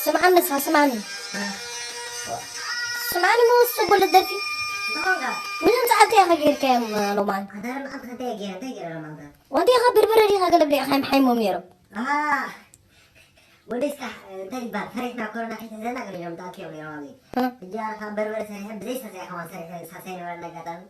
ስምዓኒ ንስኻ፣ ስምዓኒ። ስምዓኒ፣ መወስ ጽቡቅ ልደፊ። ምንም ጻዕቲ ኢኻ ጌርካዮም ሎማን። ኣንተ ሎማን እንታይ ጌረ፣ እንታይ ጌረ ሎማን? ወዲ ኢኻ በርበረ ዲኻ ገለ ብሊዕኻ እዮም ሓይሞም ነይሮም። ኣሃ። ወደስ ካሕ፣ እንታይ ይባል? ፈሪሕና ኮሮና ከይትሕዘና ገለ እዮም ተኣኪቦም ነይሮም ኣብዚ። እ። ሕጂ ኣነ ካብ በርበረ ሰሪሐ ብዘይ ሰሪሐ ከማን ሰሪሐ ሳሳይ ነበረ ኣጋጣሚ።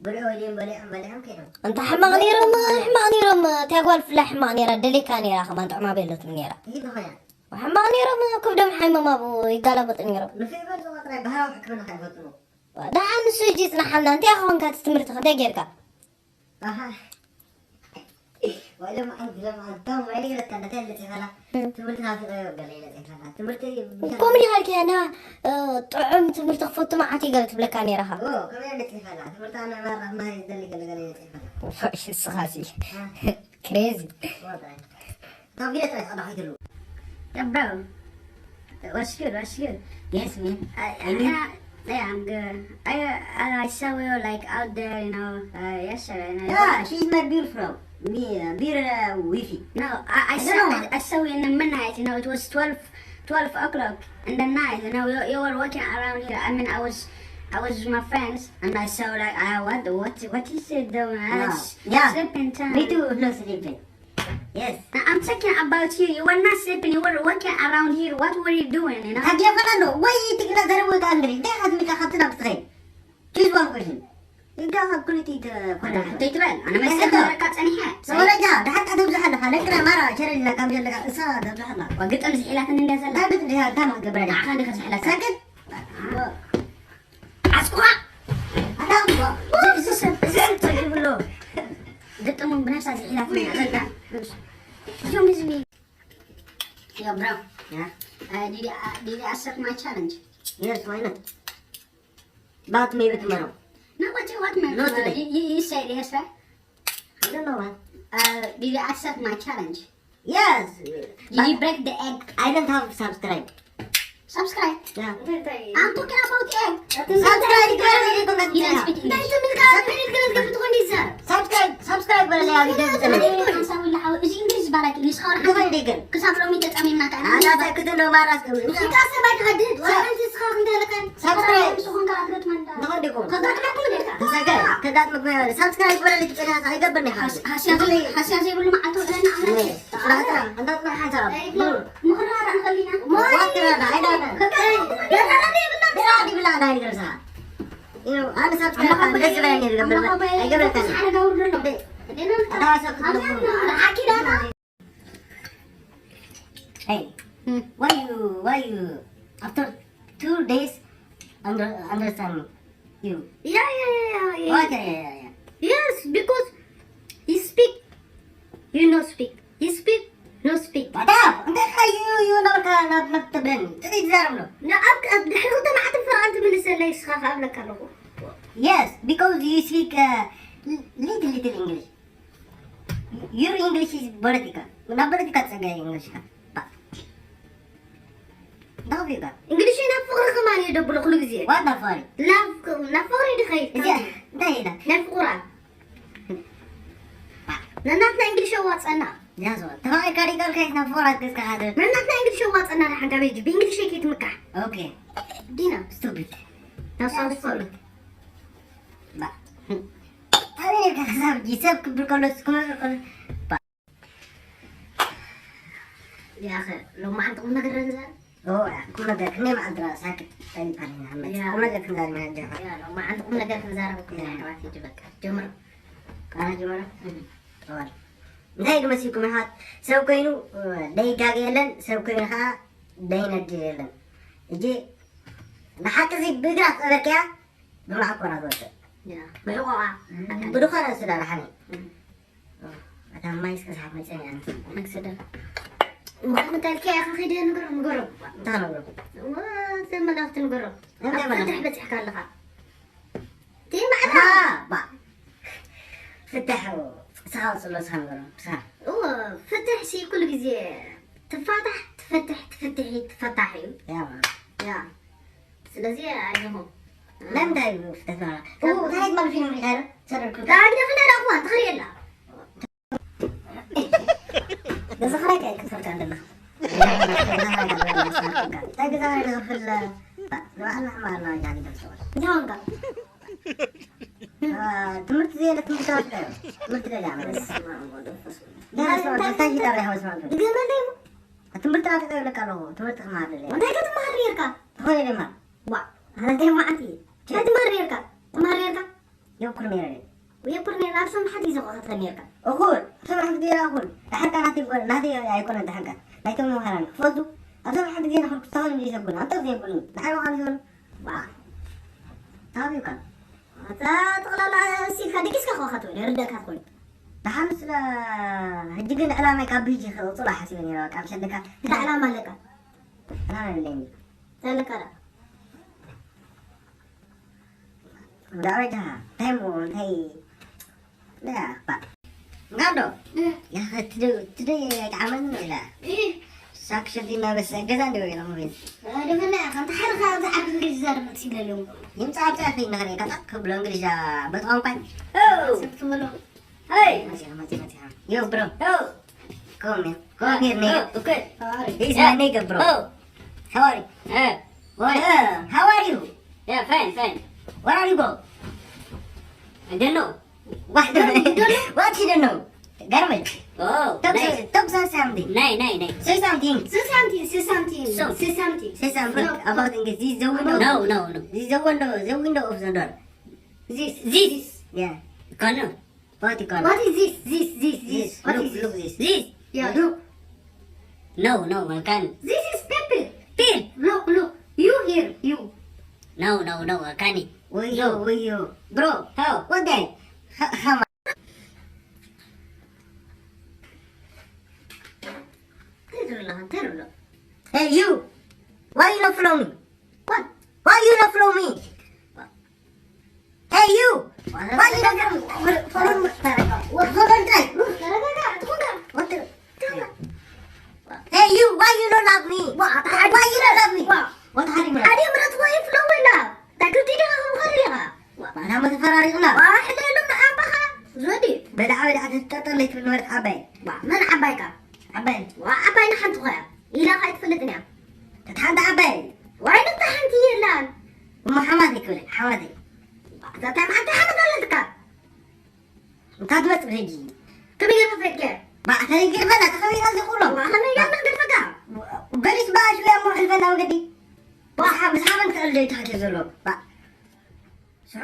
ብልዑ ኢሎም በሊዖም፣ በሊዖም ከይዶም። እንታ ሕማቕ ነይሮም፣ ሕማቕ ነይሮም። እታ ጓል ብፍላይ ሕማቕ ነይራ፣ ደሌካ ነይራ፣ ከማን ጥዕማ ቤለትም ነይራ። ይህ ዝኾነ። ሕማቕ ነይሮም፣ ክብዶም ሓይሞም ኣብኡ ይጋላበጡ ነይሮም። ንፍዕበል ዝቆጥረ ባህላዊ ሕክምና ከይፈትኑ። ደሓን ንሱ ሕጂ ይጽናሓልና። እንታይ ኮንካ እቲ ትምህርትኻ? እንታይ ጌርካ? ኣሃ። ወይ ሎም ዓንት፣ ሎም ዓንት፣ ቶም ወይ ገለ ተንደተ ልጽፈላ። ትምህርቲ ናፊቐ ገለ ይለጽፈላ። ትምህርቲ ከምኡ ዲኻ ኢልካያ? ና፣ እ፣ ጥዑም ትምህርቲ ክፈቱ መዓት እዩ ገለ ትብለካ ነይራኻ። ኦ፣ ከምኡ ልጽፈላ። ትምህርቲ ኣነ ማራ ማይ ይደሊ ገለ ገለ ይለጽፈላ። ወይ እስኻሲ። እ። ክሬዚ። ወጣ። እታ ቪድዮ ጥራይ ተቐዳሒትሉ። Yeah, bro. What's good? What's good? Yes, man. I, I, I, yeah, I'm good. I, I, I saw you like out there, you know. Uh, yes, sir. And I Yeah, she's my beautiful. Me, uh, beautiful, uh, wifey. No, I, I I don't saw, know. I, I saw you in the midnight. You know, it was twelve, twelve o'clock in the night. You know, you, you were walking around here. I mean, I was, I was with my friends, and I saw like, I what, what, what is it doing? Ah, No. it's Yeah. sleeping time. Me too. No sleeping. Yes. I'm talking about you. You were not sleeping. You were walking around here. What were you doing? You know? ታዲያ ፈላሎ ወይ ትግና ዘረወ ካንድሪ እንታይ ሓዝሚካ ካብቲ ናብ ትኸይ? Choose one question. እንዳ ካብ ክልቲ ተኮና እንታይ ትበል? ኣነ መሰለካ ጸኒሐ። ሰወረጃ ደሓን ተብዝሓ ኣለኻ። ለቅና ማራ ቸረልና ካብ ዘለካ እሳ ተብዝሓ ኣለኻ። ወግጥም ዝሒላትን እንደ ዘላ። እንታይ ብት እንዲያ ታማ ገብረና። ንዓኻ እንዲኻ ዝሕለካ። ሰክት። ዓስኩኻ። ኣታ እዚ፣ እዚ ሰብ፣ እዚ ሰብ ጸጊቡ ኣሎ። ግጥሙ ብነብሳ ዝሒላትን እንደ ዘላ። እዞም ህዝቢ። Yo, bro. Yeah? Uh, did you, uh, did you accept my challenge? Yes, why not? But maybe tomorrow. No, what you want, man? Not today. You, you, you said yes, right? I don't know, man. Uh, did you accept my challenge? Yes. Did you break the egg? I don't have subscribe. Subscribe? Yeah. I'm talking about egg. Subscribe. You don't speak English. Subscribe. Subscribe. በለለይ ኣብ ቪድዮ ዝጸመ። ሓንሳብ ወላ ሓው፣ እዚ እንግሊዝ ባላት እዩ። ንስኻ ወላ ሓንሳብ ክሳብ ሎሚ ተጸሚምና ከኣ። ኣታ ክትብሎ ማራ እስከ። ሙዚቃ ሰብ ኣይትሃድድ። ወላ ሓንቲ ንስኻ ክንደለካ። ሳብስክራይብ። ንስኹም ከኣ ትገጥመና። ንኾን ዲኹም? ከጋጥመኩም ዲኻ? ተሳገ፣ ከጋጥመኩም ይሆን። ሳብስክራይብ በለለይ ትጨና ኣይገብርኒ ሓስ-፣ ሓስያ ዘይ-፣ ሓስያ ዘይብሉ መዓልቲ ውዕለና ኣምላኽ። ጥራሕ፣ ጥራሕ፣ እንዳ ጥራሕ ሓንሳብ። ምኽራር ኣንኸሊና። ዋት ትረዳ፣ ኣይዳ። ደራራ ዘይብላ። ደራራ ዘይብላ፣ ናይ ገርሳ። You know, ኣነ ሳብስክራይብ ደስ ዝብለኒ ዝገብር ኣይገብረካን። Hey, why you, why you, after two days, under-, understand you? Yeah, yeah, yeah, yeah, yeah. Okay, yeah, yeah, yeah. Yes, because he speak, you no speak. You speak, no speak. ባታ፣ እንታይ ካ you፣ you ነበርካ ናብ፣ ናብ ትብለኒ? ጥሪ ትዛረብ ነው። ንኣብ፣ ኣብ ድሕሪ ክልተ መዓልቲ ፍርቓን ትምልሰለይ፣ ንስኻ ከኣ እብለካ ኣለኹ። Yes, because you speak, uh, little, little English. Your English is ፖለቲካ። ናብ ፖለቲካ ትጸገ English ካ። ባ። እንታይ ፊልካ? English ናብ ፍቕሪ ከማን እዩ ደብሎ ኩሉ ግዜ። What the fuck? ናብ፣ ናብ ፍቕሪ ድኸይድ። እዚ እንታይ ኢላ? ናብ ፍቑራ። ነናትና እንግሊሽ ኣዋፀና። ያዞ፣ ተባይ ካሪቀር ከይት ናብ ፍቕራ ትገዝካ ሓደ። ነናትና እንግሊሽ ኣዋፀና፣ ንሓንካ ቤጅ ብእንግሊሽ ከይት ምካሕ። ኦኬ። ዲና። Stupid። That's so stupid። ባ። ኣበይ ነርካ ክሳብ ጊዜ ሰብ ክብር ከሎ፣ ክመርር ከሎ። ባ። ያኸ፣ ሎማዓንቲ ቁም ነገር ንዛረብ። ኦ፣ ያ፣ ቁም ነገር ክንደይ መዓልቲ ደኣ ሳክት ጠሊፋ ነይና፣ መጽ-፣ ያ። ቁም ነገር ክንዛረብ ኢና፣ ጀመር። ያ፣ ሎማዓንቲ ቁም ነገር ክንዛረብ እኮ ኢና፣ ያ። ኣሕዋት፣ ሂጂ በቃ፣ ጀምሩ። ኣነ ጀመረ? እም። ጠዋል። እንታይ እዩ መሲልኩም፣ ኣሕዋት? ሰብ ኮይኑ፣ እ፣ ደይጋገ የለን፣ ሰብ ኮይኑ ኸዓ ደይነድድ የለን። ሕጂ፣ ንሓቂ እዚ ብእግራ ትቐበርክያ፣ ብመዓኮራ ትወጽእ። ያ። ብሕቆቓ። ብድኾነ ስለ ደሓነ። እም። እታ ማይ እስከ ሰሓብ መጸኒ ኣንቲ። መክሰደ። እሞ እንታይ ኢልካ ኢኻ ከይደ ንገሮ፣ ንገሮ። እንታይ ንገሮ? እሞ፣ ዘመላኽቲ ንገሮ። እንታይ ኣብ መልእኽቲ? ፍትሕ በጺሕካ ኣለኻ። እቲ ማዕዳ። ባ፣ ባ። ፍትሕ፣ ስኻ ጽሎ፣ ስኻ ንገሮ፣ ስኻ። እዎ፣ ፍትሕ ሲ ኩሉ ግዜ ትፋታሕ፣ ትፈትሕ፣ ትፍትሒ፣ ትፈታሕ እዩ። ያ፣ ባ። ያ። ስለዚ ኣይሆ። ለምንታይ እዩ ፍትሕ ማለት? ኡ። ካብ ታሪክ ማለት ፊልም ሪኢኻ ዶ? ሰደድኩ። ዳግደ ፍለ ዳኹማ፣ ትኽሪ የላ። ገዛ ኽራይ ከ ክፈርካ ኣለና። እንታይ ገዛ ንኽፍል ንባዕልና ሕማቕና ጃኒ ደርሰዋል። እንታይ ኾንካ? ትምህርቲ ዘየለ ትምህርቲ ትምህርቲ ደላ ድገመለይ። ትምህርቲ ናተጠ ይብለካ ኣለኹ። ትምህርቲ ክመሃር ደለ። እንታይ ክትመሃር ነርካ? ዝኾነ ደማ። ዋ፣ ኣነ እንታይ መዓት እየ? እንታይ ትመሃር ነርካ? ትመሃር ነርካ? የብኩር ነይረ። የብኩር ነይረ። ኣብ ሰም ሓዲ ይዘቑ ክትከ ነርካ? እኹል። ሰም ሓዲ ገይራ እኹል። ድሓንካ ናተይ ጎ-፣ ናተይ ኣይኮነን ድሓንካ። ናይቶም መምሃራን ክፈልጡ። ኣብ ሰም ሓዲ ገይራ ክልኩ ስታውን ይዘጉን። ኣንተ ዘይብሉን። ድሓን መዃን ይዘሉ። ዋ። ታቢውካ። ኣታ ጠቕላላ ሲልካ ደቂስካ ከ ክትብል ይርደእካ ትኾን። ደሓን ስለ ሕጂ ግን ዕላማይ ካብ ብሂጂ ክቕጽሎ ሓሲበ ነይረ። በቃ፣ ምሸት ደካ እንታይ ዕላማ ኣለካ? ዕላማ የብለይን። እንታይ ኣለካ ደኣ? ብዛዕባ ጃ፣ እንታይ እሞ፣ እንታይ፣ ዳ፣ ባ። ጋዶ፣ እ። ያኸ ትደ-፣ ትደ-፣ ጣዕመን ኢላ። እ። ሳክሸቲ እናበሰ ገዛ እንደ ወይ ነው ቤት። እ፣ ደመና፣ ከምቲ ሓደ ካብ ዝዓቢ እንግሊዝ ዘር መት ይብለሉ። ይምጻ ኣብታ ኸይ ነኸረ፣ ካታ ክብሎ እንግሊዝ በጣም ቋይ። ኦ። ስብት ምሎ። Hey. Yo, bro. Oh. Come here. Come here, nigga. Oh, okay. He's my nigga, bro. Oh. How are you? Eh. What? Uh, how are you? Yeah, fine, fine. Where are you go? I don't know. What? You don't know? What you don't know? Garment. Oh, talk, nice. Say, talk say something. Nay, nay, nay. Say something. Say something, say something. So, say something. Say something. No. About English. This is the window. No, no, no. This is the window, the window of the door. This. This. Yeah. Corner. What you call? What is this? This, this, this. This. What look, is this? Look this. This. Yeah, look. No, no, I can't. This is pimple. Pimp. Look, look. You here, you. No, no, no, I can't. Where you, no. Where you? Bro, how? What the? How, how much? Hey, you. Why you not follow me? What? Why you not follow me? Hey, you! Why you not follow me? Follow me. What? What? What? What? Hey, you! Why you not love me? Why you not love me? What? What? How do you? How do you not why you follow me now? That could be the whole area. ኣና መተፈራሪቕና። ዋ፣ ሕለሎም ንዓባኻ። ዞዲ። በድዓ በድዓ ተተጠለይ ትብል ነበረት ዓባይ። ዋ፣ መን ዓባይካ? ዓባይ። ዋ፣ ዓባይና ሓንቲ ኾያ። ኢላኻ ኣይትፈልጥን እያ። ተታ ሓንቲ ዓባይ። ዋይ፣ ነታ ሓንቲ የላን። እሞ ሓማተይ ክብል፣ ሓማተይ። ዋ፣ እታ እንታይ መዓልቲ ሓመድ ኣለትካ? እንታ ትመጽእ ብሕጂ። ከመይ ጌርካ ፈለጥክያ? ባ፣ ከመይ ጌርካ ፈለጥካ? ከመይ ጌርካ ዝኹሎ? ባ፣ ከመይ ጌርካ ገድፈካ? ገሊስ ባ፣ ሽለ እሞ ሕልፈና መገዲ። ባ፣ ምስ ሓበን ክእል ደይ ተሓትዮ ዘሎ። ባ። ስሑ።